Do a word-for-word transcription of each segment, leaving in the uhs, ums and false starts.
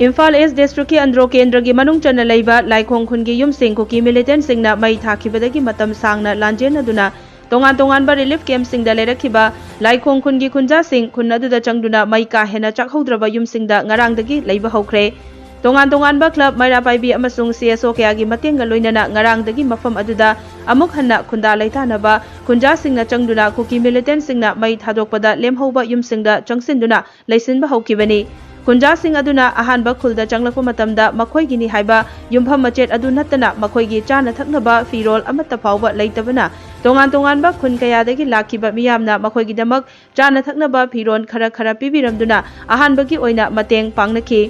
ꯏꯝꯐꯥꯜ ꯏꯁ ꯗꯤꯁꯇ꯭ꯔꯤꯛꯀꯤ ꯑꯟꯗ꯭ꯔꯣ ꯀꯦꯟꯗ꯭ꯔꯒꯤ ꯃꯅꯨꯡ ꯆꯟꯅ ꯂꯩꯕ ꯂꯥꯏꯈꯣꯡ ꯈꯨꯟꯒꯤ ꯌꯨꯝꯁꯤꯡ ꯀꯨꯀꯤ ꯃꯤꯂꯤꯇꯦꯟꯠꯁꯤꯡꯅ ꯃꯩ ꯊꯥꯈꯤꯕꯗꯒꯤ ꯃꯇꯝ ꯁꯥꯡꯅ ꯂꯥꯟꯖꯦꯟꯅꯗꯨꯅ ꯇꯣꯉꯥꯟ ꯇꯣꯉꯥꯟꯕ ꯔꯤꯂꯤꯐ ꯀꯦꯝꯞꯁꯤꯡꯗ ꯂꯩꯔꯛꯈꯤꯕ ꯂꯥꯏꯈꯣꯡ ꯈꯨꯟꯒꯤ ꯈꯨꯟꯖꯥꯁꯤꯡ ꯈꯨꯟ ꯑꯗꯨꯗ ꯆꯪꯗꯨꯅ ꯃꯩ ꯀꯥ ꯍꯦꯟꯅ ꯆꯥꯛꯍꯧꯗ꯭ꯔꯕ ꯌꯨꯝꯁꯤꯡꯗ ꯉꯔꯥꯡꯗꯒꯤ ꯂꯩꯕ ꯍꯧꯈ꯭ꯔꯦ꯫ ꯇꯣꯉꯥꯟ ꯇꯣꯉꯥꯟꯕ ꯀ꯭ꯂꯕ, ꯃꯩꯔꯥ ꯄꯥꯏꯕꯤ ꯑꯃꯁꯨꯡ ꯁꯤ ꯑꯦꯁ ꯑꯣ ꯀꯌꯥꯒꯤ ꯃꯇꯦꯡꯒ ꯂꯣꯏꯅꯅ ꯉꯔꯥꯡꯗꯒꯤ ꯃꯐꯝ ꯑꯗꯨꯗ ꯑꯃꯨꯛ ꯍꯟꯅ ꯈꯨꯟꯗꯥ ꯂꯩꯇꯥꯅꯕ ꯈꯨꯟꯖꯥꯁꯤꯡꯅ ꯆꯪꯗꯨꯅ ꯀꯨꯀꯤ ꯃꯤꯂꯤꯇꯦꯟꯠꯁꯤꯡꯅ ꯃꯩ ꯊꯥꯗꯣꯛꯄꯗ ꯂꯦꯝꯍꯧꯕ ꯌꯨꯝꯁꯤꯡꯗ ꯆꯪꯁꯤꯟꯗꯨꯅ ꯂꯩꯁꯤꯟꯕ ꯍꯧꯈꯤꯕꯅꯤ꯫ ꯈꯨꯟꯖꯥꯁꯤꯡ ꯑꯗꯨꯅ ꯑꯍꯥꯟꯕ ꯈꯨꯜꯗ ꯆꯪꯂꯛꯄ ꯃꯇꯝꯗ ꯃꯈꯣꯏꯒꯤꯅꯤ ꯍꯥꯏꯕ ꯌꯨꯝꯐꯝ ꯃꯆꯦꯠ ꯑꯗꯨ ꯅꯠꯇꯅ ꯃꯈꯣꯏꯒꯤ ꯆꯥꯅ ꯊꯛꯅꯕ ꯐꯤꯔꯣꯜ ꯑꯃꯠꯇ ꯐꯥꯎꯕ ꯂꯩꯇꯕꯅ ꯇꯣꯉꯥꯟ ꯇꯣꯉꯥꯟꯕ ꯈꯨꯟ ꯀꯌꯥꯗꯒꯤ ꯂꯥꯛꯈꯤꯕ ꯃꯤꯌꯥꯝꯅ ꯃꯈꯣꯏꯒꯤꯗꯃꯛ ꯆꯥꯅ ꯊꯛꯅꯕ ꯐꯤꯔꯣꯜ ꯈꯔ ꯈꯔ ꯄꯤꯕꯤꯔꯝꯗꯨꯅ ꯑꯍꯥꯟꯕꯒꯤ ꯑꯣꯏꯅ ꯃꯇꯦꯡ ꯄꯥꯡꯅꯈꯤ꯫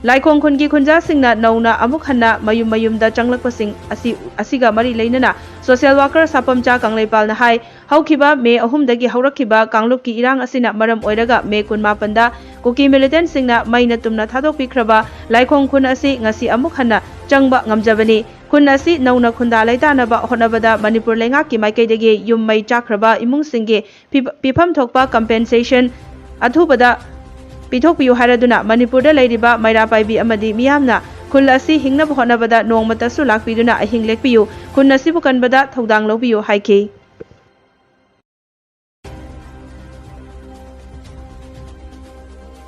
ꯂꯥꯏꯈꯣꯡ ꯈꯨꯟꯒꯤ ꯈꯨꯟꯖꯥꯁꯤꯡꯅ ꯅꯧꯅ ꯑꯃꯨꯛ ꯍꯟꯅ ꯃꯌꯨꯝ ꯃꯌꯨꯝꯗ ꯆꯪꯂꯛꯄꯁꯤꯡ ꯑꯁꯤ, ꯑꯁꯤꯒ ꯃꯔꯤ ꯂꯩꯅꯅ ꯁꯣꯁꯤꯌꯦꯜ ꯋꯥꯀꯔ ꯁꯥꯄꯝꯆꯥ ꯀꯪꯂꯩꯄꯥꯜꯅ ꯍꯥꯏ, ꯍꯧꯈꯤꯕ ꯃꯦ ꯑꯍꯨꯝꯗꯒꯤ ꯍꯧꯔꯛꯈꯤꯕ ꯀꯥꯡꯂꯨꯞꯀꯤ ꯏꯔꯥꯡ ꯑꯁꯤꯅ ꯃꯔꯝ ꯑꯣꯏꯔꯒ ꯃꯦ ꯀꯨꯟꯃꯥꯄꯟꯗ ꯀꯨꯀꯤ ꯃꯤꯂꯤꯇꯦꯟꯠꯁꯤꯡꯅ ꯃꯩꯅ ꯇꯨꯝꯅ ꯊꯥꯗꯣꯛꯄꯤꯈ꯭ꯔꯕ ꯂꯥꯏꯈꯣꯡ ꯈꯨꯟ ꯑꯁꯤ ꯉꯁꯤ ꯑꯃꯨꯛ ꯍꯟꯅ ꯆꯪꯕ ꯉꯝꯖꯕꯅꯤ꯫ ꯈꯨꯟ ꯑꯁꯤ ꯅꯧꯅ ꯈꯨꯟꯗꯥ ꯂꯩꯇꯥꯅꯕ ꯍꯣꯠꯅꯕꯗ ꯃꯅꯤꯄꯨꯔ ꯂꯩꯉꯥꯛꯀꯤ ꯃꯥꯏꯀꯩꯗꯒꯤ ꯌꯨꯝ ꯃꯩ ꯆꯥꯛꯈ꯭ꯔꯕ ꯏꯃꯨꯡꯁꯤꯡꯒꯤ ꯄꯤ-, ꯄꯤꯐꯝ ꯊꯣꯛꯄ ꯀꯝꯄꯦꯟꯁꯦꯁꯟ ꯑꯊꯨꯕꯗ ꯄꯤꯊꯣꯛꯄꯤꯌꯨ ꯍꯥꯏꯔꯗꯨꯅ ꯃꯅꯤꯄꯨꯔꯗ ꯂꯩꯔꯤꯕ ꯃꯩꯔꯥ ꯄꯥꯏꯕꯤ ꯑꯃꯗꯤ ꯃꯤꯌꯥꯝꯅ ꯈꯨꯜ ꯑꯁꯤ ꯍꯤꯡꯅꯕ ꯍꯣꯠꯅꯕꯗ ꯅꯣꯡꯃꯇꯁꯨ ꯂꯥꯛꯄꯤꯗꯨꯅ ꯑꯍꯤꯡ ꯂꯦꯛꯄꯤꯌꯨ, ꯈꯨꯟ ꯑꯁꯤꯕꯨ ꯀꯟꯕꯗ ꯊꯧꯗꯥꯡ ꯂꯧꯕꯤꯌꯨ ꯍꯥꯏꯈꯤ꯫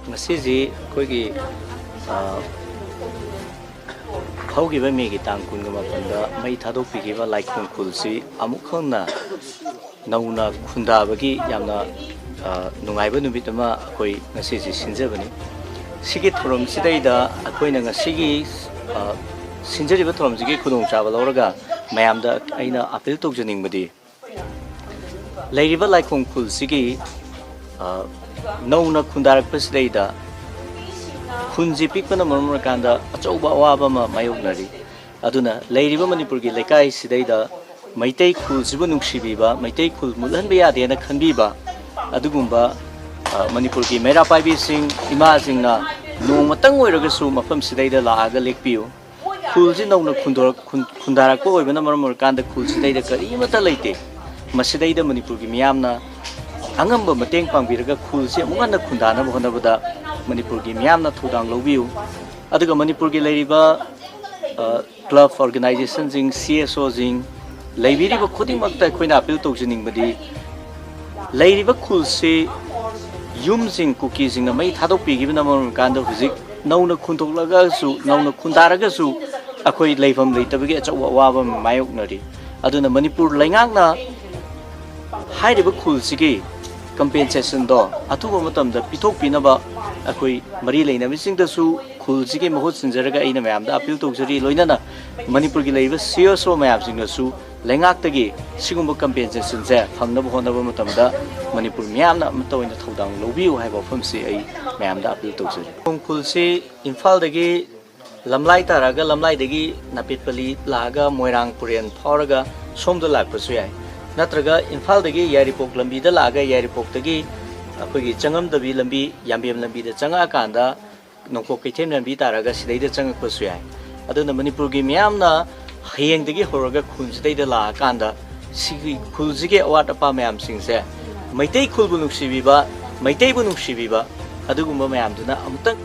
ꯉꯁꯤꯁꯤ ꯑꯩꯈꯣꯏꯒꯤ, ꯑ, ꯍꯧꯈꯤꯕ ꯃꯦꯒꯤ ꯇꯥꯡ ꯀꯨꯟꯒ ꯃꯥꯄꯟꯗ ꯃꯩ ꯊꯥꯗꯣꯛꯄꯤꯈꯤꯕ ꯂꯥꯏꯈꯣꯡ ꯈꯨꯜꯁꯤ ꯑꯃꯨꯛ ꯍꯟꯅ ꯅꯧꯅ ꯈꯨꯟꯗꯥꯕꯒꯤ ꯌꯥꯝꯅ, ꯑ, ꯅꯨꯡꯉꯥꯏꯕ ꯅꯨꯃꯤꯠ ꯑꯃ ꯑꯩꯈꯣꯏ ꯉꯁꯤꯁꯤ ꯁꯤꯟꯖꯕꯅꯤ꯫ ꯁꯤꯒꯤ ꯊꯧꯔꯝꯁꯤꯗꯩꯗ ꯑꯩꯈꯣꯏꯅ ꯉꯁꯤꯒꯤ, ꯑ, ꯁꯤꯟꯖꯔꯤꯕ ꯊꯧꯔꯝꯁꯤꯒꯤ ꯈꯨꯗꯣꯡꯆꯥꯕ ꯂꯧꯔꯒ ꯃꯌꯥꯝꯗ ꯑꯩꯅ ꯑꯥꯄꯤꯜ ꯇꯧꯖꯅꯤꯡꯕꯗꯤ, ꯂꯩꯔꯤꯕ ꯂꯥꯏꯈꯣꯡ ꯈꯨꯜꯁꯤꯒꯤ, ꯑ, ꯅꯧꯅ ꯈꯨꯟꯗꯥꯔꯛꯄꯁꯤꯗꯩꯗ ꯈꯨꯟꯁꯤ ꯄꯤꯛꯄꯅ ꯃꯔꯝ ꯑꯣꯏꯔꯀꯥꯟꯗ ꯑꯆꯧꯕ ꯑꯋꯥꯕ ꯑꯃ ꯃꯥꯌꯣꯛꯅꯔꯤ꯫ ꯑꯗꯨꯅ ꯂꯩꯔꯤꯕ ꯃꯅꯤꯄꯨꯔꯒꯤ ꯂꯩꯀꯥꯏꯁꯤꯗꯩꯗ ꯃꯩꯇꯩ ꯈꯨꯜꯁꯤꯕꯨ ꯅꯨꯡꯁꯤꯕꯤꯕ, ꯃꯩꯇꯩ ꯈꯨꯜ ꯃꯨꯠꯍꯟꯕ ꯌꯥꯗꯦꯅ ꯈꯟꯕꯤꯕ ꯑꯗꯨꯒꯨꯝꯕ, ꯑ, ꯃꯅꯤꯄꯨꯔꯒꯤ ꯃꯩꯔꯥ ꯄꯥꯏꯕꯤꯁꯤꯡ, ꯏꯃꯥꯁꯤꯡꯅ ꯅꯣꯡꯃꯇꯪ ꯑꯣꯏꯔꯒꯁꯨ ꯃꯐꯝꯁꯤꯗꯩꯗ ꯂꯥꯛꯑꯒ ꯂꯦꯛꯄꯤꯌꯨ꯫ ꯈꯨꯜꯁꯤ ꯅꯧꯅ ꯈꯨꯟꯗꯣꯔꯛ-, ꯈꯨꯟ-, ꯈꯨꯟꯗꯥꯔꯛꯄ ꯑꯣꯏꯕꯅ ꯃꯔꯝ ꯑꯣꯏꯔꯀꯥꯟꯗ ꯈꯨꯜꯁꯤꯗꯩꯗ ꯀꯔꯤꯃꯠꯇ ꯂꯩꯇꯦ꯫ ꯃꯁꯤꯗꯩꯗ ꯃꯅꯤꯄꯨꯔꯒꯤ ꯃꯤꯌꯥꯝꯅ ꯑꯉꯝꯕ ꯃꯇꯦꯡ ꯄꯥꯡꯕꯤꯔꯒ ꯈꯨꯜꯁꯤ ꯑꯃꯨꯛ ꯍꯟꯅ ꯈꯨꯟꯗꯥꯅꯕ ꯍꯣꯠꯅꯕꯗ ꯃꯅꯤꯄꯨꯔꯒꯤ ꯃꯤꯌꯥꯝꯅ ꯊꯧꯗꯥꯡ ꯂꯧꯕꯤꯌꯨ꯫ ꯑꯗꯨꯒ ꯃꯅꯤꯄꯨꯔꯒꯤ ꯂꯩꯔꯤꯕ, ꯑ, club organizationꯁꯤꯡ, C S Oꯁꯤꯡ, ꯂꯩꯕꯤꯔꯤꯕ ꯈꯨꯗꯤꯡꯃꯛꯇ ꯑꯩꯈꯣꯏꯅ appeal ꯇꯧꯖꯅꯤꯡꯕꯗꯤ, ꯂꯩꯔꯤꯕ ꯈꯨꯜꯁꯤ ꯌꯨꯝꯁꯤꯡ ꯀꯨꯀꯤꯁꯤꯡꯅ ꯃꯩ ꯊꯥꯗꯣꯛꯄꯤꯈꯤꯕꯅ ꯃꯔꯝ ꯑꯣꯏꯔꯀꯥꯟꯗ ꯍꯧꯖꯤꯛ ꯅꯧꯅ ꯈꯨꯟꯗꯣꯛꯂꯒꯁꯨ, ꯅꯧꯅ ꯈꯨꯟꯗꯥꯔꯒꯁꯨ ꯑꯩꯈꯣꯏ ꯂꯩꯐꯝ ꯂꯩꯇꯕꯒꯤ ꯑꯆꯧꯕ ꯑꯋꯥꯕ ꯑꯃ ꯃꯥꯌꯣꯛꯅꯔꯤ꯫ ꯑꯗꯨꯅ ꯃꯅꯤꯄꯨꯔ ꯂꯩꯉꯥꯛꯅ ꯍꯥꯏꯔꯤꯕ ꯈꯨꯜꯁꯤꯒꯤ compensationꯗꯣ ꯑꯊꯨꯕ ꯃꯇꯝꯗ ꯄꯤꯊꯣꯛꯄꯤꯅꯕ ꯑꯩꯈꯣꯏ ꯃꯔꯤ ꯂꯩꯅꯕꯁꯤꯡꯗꯁꯨ ꯈꯨꯜꯁꯤꯒꯤ ꯃꯍꯨꯠ ꯁꯤꯟꯖꯔꯒ ꯑꯩꯅ ꯃꯌꯥꯝꯗ appeal ꯇꯧꯖꯔꯤ꯫ ꯂꯣꯏꯅꯅ ꯃꯅꯤꯄꯨꯔꯒꯤ ꯂꯩꯔꯤꯕ C S O ꯃꯌꯥꯝꯁꯤꯡꯅꯁꯨ ꯂꯩꯉꯥꯛꯇꯒꯤ ꯁꯤꯒꯨꯝꯕ compensationꯁꯦ ꯐꯪꯅꯕ ꯍꯣꯠꯅꯕ ꯃꯇꯝꯗ ꯃꯅꯤꯄꯨꯔ ꯃꯤꯌꯥꯝꯅ ꯑꯃꯠꯇ ꯑꯣꯏꯅ ꯊꯧꯗꯥꯡ ꯂꯧꯕꯤꯌꯨ ꯍꯥꯏꯕ ꯋꯥꯐꯝꯁꯤ ꯑꯩ ꯃꯌꯥꯝꯗ appeal ꯇꯧꯖꯔꯤ꯫ ꯈꯣꯡꯈꯨꯜꯁꯤ ꯏꯝꯐꯥꯜꯗꯒꯤ ꯂꯝꯂꯥꯏ ꯇꯥꯔꯛꯑꯒ ꯂꯝꯂꯥꯏꯗꯒꯤ ꯅꯥꯄꯦꯠꯄꯂꯤ ꯂꯥꯛꯑꯒ ꯃꯣꯏꯔꯥꯡ ꯄꯨꯔꯦꯟ ꯐꯥꯎꯔꯒ ꯁꯣꯝꯗ ꯂꯥꯛꯄꯁꯨ ꯌꯥꯏ, ꯅꯠꯇ꯭ꯔꯒ ꯏꯝꯐꯥꯜꯗꯒꯤ ꯌꯥꯏꯔꯤꯄꯣꯛ ꯂꯝꯕꯤꯗ ꯂꯥꯛꯑꯒ ꯌꯥꯏꯔꯤꯄꯣꯛꯇꯒꯤ ꯑꯩꯈꯣꯏꯒꯤ ꯆꯪꯉꯝꯗꯕꯤ ꯂꯝꯕꯤ, ꯌꯥꯝꯕꯦꯝ ꯂꯝꯕꯤꯗ ꯆꯪꯉꯛꯑꯀꯥꯟꯗ ꯅꯣꯡꯄꯣꯛ ꯀꯩꯊꯦꯜ ꯂꯝꯕꯤ ꯇꯥꯔꯒ ꯁꯤꯗꯩꯗ ꯆꯪꯉꯛꯄꯁꯨ ꯌꯥꯏ꯫ ꯑꯗꯨꯅ ꯃꯅꯤꯄꯨꯔꯒꯤ ꯃꯤꯌꯥꯝꯅ ꯍꯌꯦꯡꯗꯒꯤ ꯍꯧꯔꯒ ꯈꯨꯜꯁꯤꯗꯩꯗ ꯂꯥꯛꯑꯀꯥꯟꯗ ꯁꯤꯒꯤ ꯈꯨꯜꯁꯤꯒꯤ ꯑꯋꯥꯠ ꯑꯄꯥ ꯃꯌꯥꯝꯁꯤꯡꯁꯦ, ꯃꯩꯇꯩ ꯈꯨꯜꯕꯨ ꯅꯨꯡꯁꯤꯕꯤꯕ, ꯃꯩꯇꯩꯕꯨ ꯅꯨꯡꯁꯤꯕꯤꯕ, ꯑꯗꯨꯒꯨꯝꯕ ꯃꯌꯥꯝꯗꯨꯅ ꯑꯃꯨꯛꯇꯪ